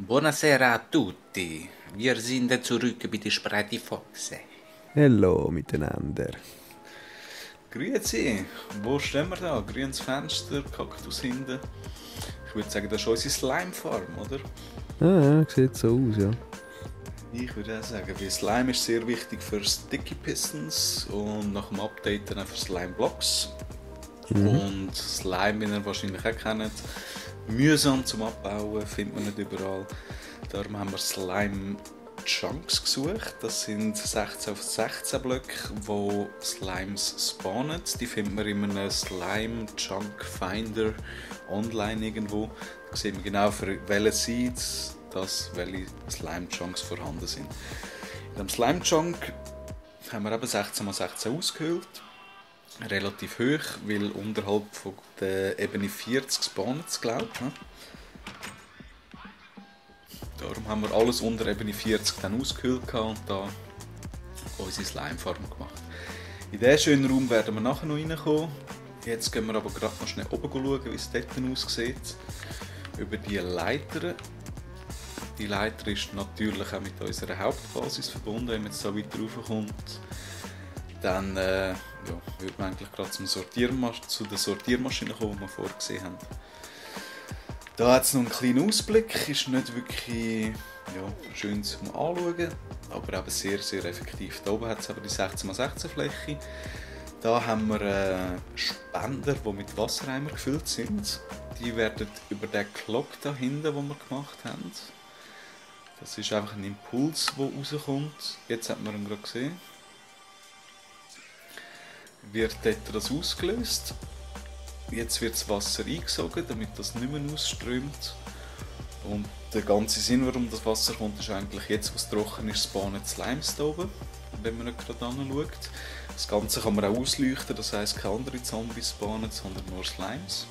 Buonasera a tutti, wir sind zurück bei der Spreite Foxe. Hallo miteinander. Grüezi, wo stehen wir da? Grünes Fenster, Kaktus hinten. Ich würde sagen, das ist unsere Slime-Farm, oder? Ja, sieht so aus, ja. Ich würde auch sagen, weil Slime ist sehr wichtig für Sticky Pistons und nach dem Update dann auch für Slime Blocks. Und Slime, wie ihr wahrscheinlich auch kennt, mühsam zum Abbauen, findet man nicht überall. Darum haben wir Slime Chunks gesucht. Das sind 16 auf 16 Blöcke, wo Slimes spawnen. Die findet man in einem Slime Chunk Finder online irgendwo. Da sieht man genau, für welche Seeds welche Slime Chunks vorhanden sind. In dem Slime Chunk haben wir eben 16x16 ausgehöhlt. Relativ hoch, weil unterhalb von der Ebene 40 spawnen es, glaube ich. Darum haben wir alles unter Ebene 40 dann ausgehöhlt und da unsere Slime-Farm gemacht. In diesen schönen Raum werden wir nachher noch reinkommen. Jetzt gehen wir aber gerade noch schnell oben schauen, wie es dort aussieht. Über die Leiter. Die Leiter ist natürlich auch mit unserer Hauptbasis verbunden, wenn man jetzt so weiter raufkommt. Dann würde man eigentlich gerade zu der Sortiermaschine kommen, die wir vorgesehen haben. Da hat es noch einen kleinen Ausblick, ist nicht wirklich schön zum Anschauen, aber eben sehr, sehr effektiv. Da oben hat es aber die 16x16 Fläche. Da haben wir Spender, die mit Wassereimer gefüllt sind. Die werden über den Glock da hinten, den wir gemacht haben. Das ist einfach ein Impuls, der rauskommt. Jetzt hat man ihn gerade gesehen. Wird dort das ausgelöst. Jetzt wird das Wasser eingesogen, damit das nicht mehr ausströmt. Und der ganze Sinn, warum das Wasser kommt, ist eigentlich jetzt, wo es trocken ist, spawnen Slimes da oben, wenn man nicht gerade anschaut. Das Ganze kann man auch ausleuchten, das heisst keine anderen Zombies spawnen, sondern nur Slimes.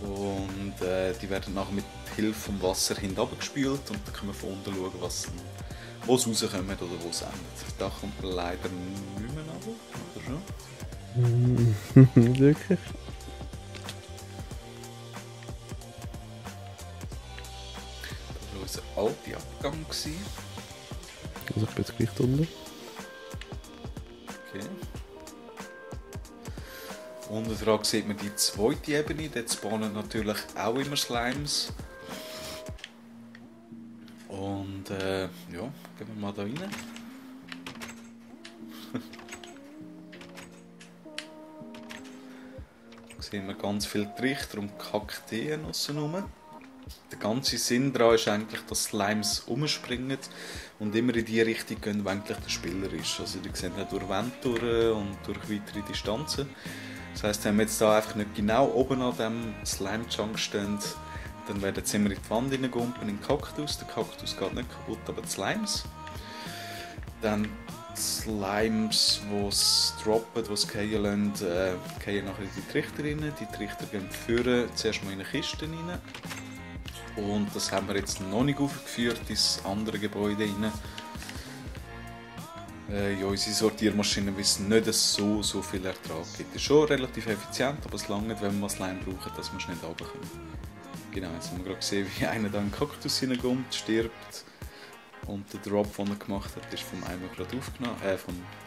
Und die werden nachher mit Hilfe vom Wasser hinabgespült und dann können wir von unten schauen, wo sie rauskommen oder wo sie enden. Da kommt man leider nicht mehr runter, oder schon? Wirklich? Das war unser alter Abgang. Also ich bin jetzt gleich unten. Okay. Unten dran sieht man die zweite Ebene, dort spawnen natürlich auch immer Slimes. Und gehen wir mal da rein. Da sehen wir ganz viele Trichter und Kakteen aussen. Der ganze Sinn daran ist eigentlich, dass Slimes umspringen und immer in die Richtung gehen, wo eigentlich der Spieler ist. Also die sehen durch Wände durch und durch weitere Distanzen. Das heisst, wenn wir jetzt da einfach nicht genau oben an diesem Slime-Chunk stehen, dann werden sie immer in die Wand hineingumpen, in den Kaktus. Der Kaktus geht nicht kaputt, aber die Slimes. Dann die Slimes, die es droppen, die es fallen lassen, fallen nachher in die Trichter rein. Die Trichter gehen führen zuerst mal in eine Kiste rein. Und das haben wir jetzt noch nicht aufgeführt ins andere Gebäude rein. Unsere Sortiermaschine wissen nicht, dass es so viel Ertrag gibt. Es ist schon relativ effizient, aber es langt nicht, wenn wir mal Slime brauchen, dass wir schnell runterkommen. Genau, jetzt haben wir gerade gesehen, wie einer da in den Kaktus hineinkommt, stirbt. Und der Drop, den er gemacht hat, ist vom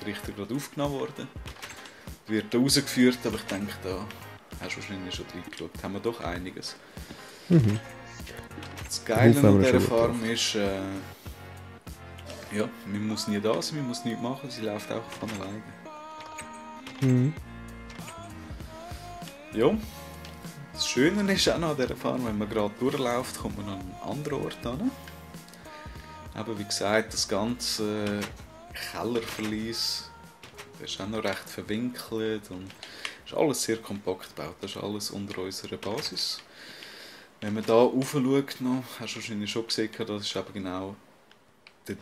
Richter gerade aufgenommen worden. Wird da rausgeführt, aber ich denke, da hast du wahrscheinlich schon reingeschaut. Da haben wir doch einiges. Das Geile an dieser Farm ist, man muss nie da sein, man muss nichts machen, sie läuft auch von alleine. Ja, das Schöne ist auch noch an dieser Farm, wenn man gerade durchläuft, kommt man an einen anderen Ort hin. Aber wie gesagt, das ganze Kellerverlies ist auch noch recht verwinkelt und ist alles sehr kompakt gebaut. Das ist alles unter unserer Basis. Wenn man da rauf schaut, noch, hast du wahrscheinlich schon gesehen, das ist eben genau der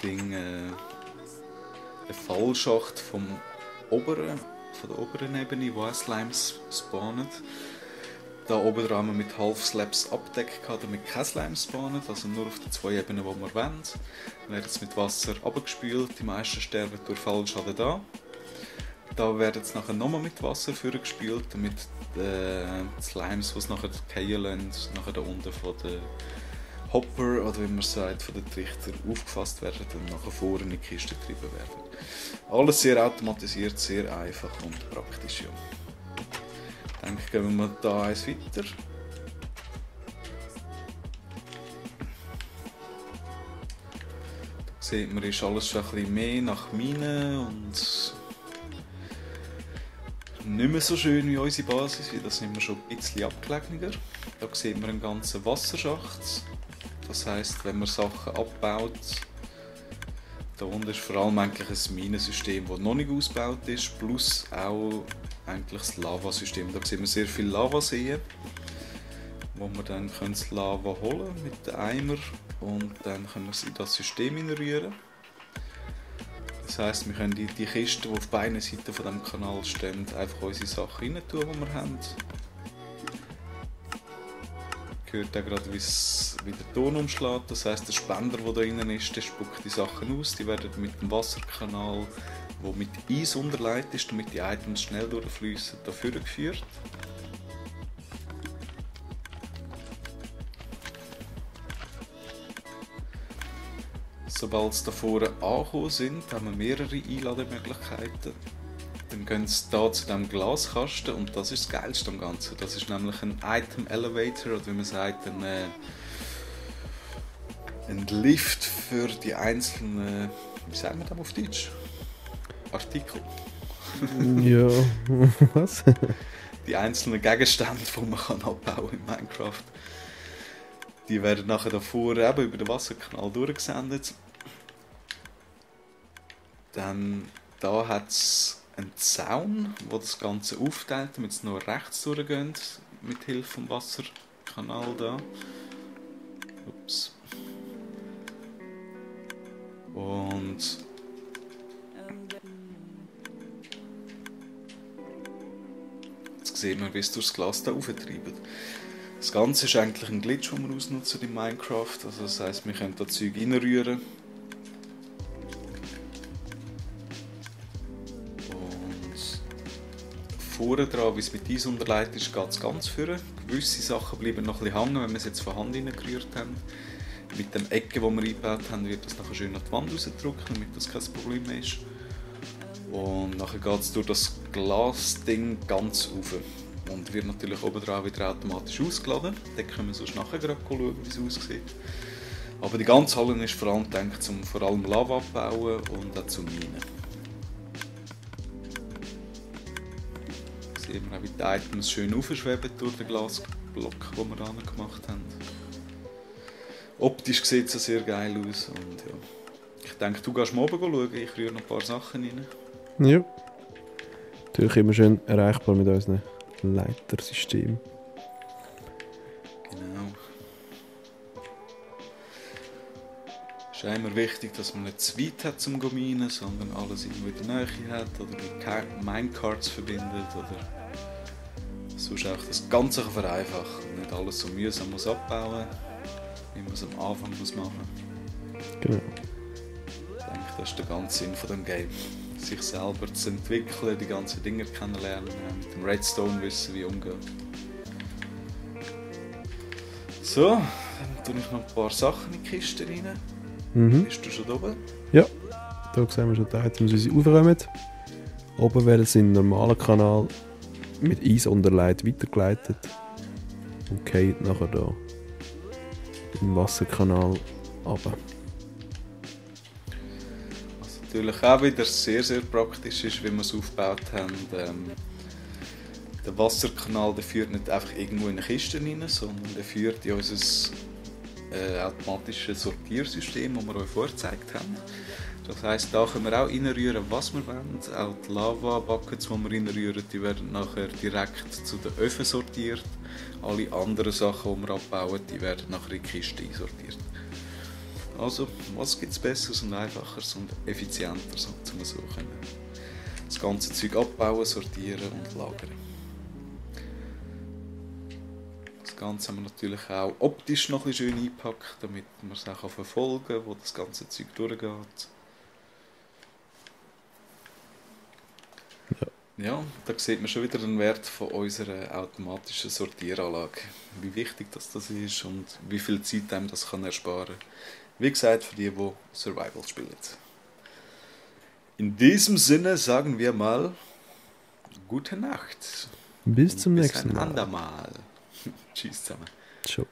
Fallschacht von der oberen Ebene, wo auch Slimes spawnen. Da oben dran haben wir mit Half-Slabs abdeckt, damit keine Slimes spawnen, also nur auf den 2 Ebenen, die wir wollen. Dann wird es mit Wasser abgespült, die meisten sterben durch Fallschaden da. Da werden es nachher nochmal mit Wasser gespült, damit die Slimes, die es nachher fallen lassen, nachher da unten von der Hopper, oder wie man sagt, von den Trichtern aufgefasst werden und nachher vorne in die Kiste getrieben werden. Alles sehr automatisiert, sehr einfach und praktisch. Ja. Ich denke, gehen wir da eins weiter. Da sieht man, ist alles schon ein bisschen mehr nach Minen und nicht mehr so schön wie unsere Basis, weil das sind wir schon ein bisschen abgelegener. Da sieht man einen ganzen Wasserschacht. Das heisst, wenn man Sachen abbaut, da unten ist vor allem eigentlich ein Minensystem, das noch nicht ausgebaut ist, plus auch eigentlich das Lavasystem. Da sieht man sehr viele Lavaseen, wo man dann das Lava holen mit dem Eimer und dann können wir es in das System hineinrühren. Das heisst, wir können die Kisten, die auf beiden Seiten von diesem Kanal stehen, einfach unsere Sachen rein tun, die wir haben. Hört auch gerade, wie der Ton umschlägt. Das heisst, der Spender, der da drin ist, der spuckt die Sachen aus. Die werden mit dem Wasserkanal, der mit Eis unterlegt ist, damit die Items schnell durchfließen, dafür geführt. Sobald sie da vorne angekommen sind, haben wir mehrere Einlademöglichkeiten. Dann gehen sie hier zu diesem Glaskasten und das ist das Geilste am Ganzen. Das ist nämlich ein Item Elevator oder wie man sagt, ein Lift für die einzelnen, wie sagen wir das auf Deutsch? Artikel. Ja, was? Die einzelnen Gegenstände, die man abbauen kann in Minecraft. Die werden nachher da vorne eben über den Wasserkanal durchgesendet. Dann da hat es einen Zaun, der das Ganze aufteilt, damit es nur rechts durchgeht, mit Hilfe vom Wasserkanal da. Ups. Und jetzt sieht man, wie es durch das Glas da auftreibt. Das Ganze ist eigentlich ein Glitch, den wir ausnutzen in Minecraft. Also das heisst, wir können da Zeug reinrühren. Vorne dran, wie es mit Eis unterlegt ist, geht es ganz vorne. Gewisse Sachen bleiben noch ein bisschen hängen, wenn wir es jetzt von Hand reingerührt haben. Mit den Ecken, die wir eingebaut haben, wird das nachher schön an die Wand rausgedrückt, damit das kein Problem mehr ist. Und nachher geht es durch das Glasding ganz rauf. Und wird natürlich oben drauf wieder automatisch ausgeladen. Da können wir sonst nachher gerade schauen, wie es aussieht. Aber die ganze Halle ist vor allem gedacht, um vor allem Lava abbauen und auch zu Minen. Sehen wir auch, wie die Items schön aufschweben durch den Glasblock, den wir da gemacht haben. Optisch sieht es sehr geil aus. Und ja. Ich denke, du gehst mal oben schauen, ich rühre noch ein paar Sachen rein. Ja. Natürlich immer schön erreichbar mit unseren Leitersystemen. Genau. Es ist immer wichtig, dass man nicht zu weit hat zum Minen, sondern alles irgendwo in der Nähe hat oder mit Minecarts verbindet oder sonst auch das Ganze vereinfachen und nicht alles so mühsam muss abbauen, wie man es am Anfang muss machen. Genau. Ich denke, das ist der ganze Sinn von dem Game. Sich selber zu entwickeln, die ganzen Dinge kennenlernen, mit dem Redstone wissen, wie umgehen. So, dann tue ich noch ein paar Sachen in die Kiste rein. Bist du schon oben? Ja, da sehen wir schon die Items, wie sie aufräumen. Oben werden sie im normalen Kanal mit Eis unterlegt weitergeleitet und fallen nachher da im Wasserkanal runter. Was natürlich auch wieder sehr, sehr praktisch ist, wie wir es aufgebaut haben. Der Wasserkanal der führt nicht einfach irgendwo in eine Kiste rein, sondern der führt in unser automatisches Sortiersystem, das wir euch vorgezeigt haben. Das heisst, da können wir auch reinrühren, was wir wollen. Auch die Lava-Buckets, die wir reinrühren, die werden nachher direkt zu den Öfen sortiert. Alle anderen Sachen, die wir abbauen, die werden nachher in die Kiste einsortiert. Also, was gibt es Besseres und Einfacheres und Effizienteres, um so können das ganze Zeug abbauen, sortieren und lagern. Das Ganze haben wir natürlich auch optisch noch ein bisschen schön eingepackt, damit man es auch verfolgen kann, wo das ganze Zeug durchgeht. Ja. Ja, da sieht man schon wieder den Wert von unserer automatischen Sortieranlage. Wie wichtig das ist und wie viel Zeit einem das kann ersparen. Wie gesagt, für die Survival spielen. In diesem Sinne sagen wir mal gute Nacht. Bis zum Bis nächsten ein Mal. andermal. Tschüss zusammen. Ciao.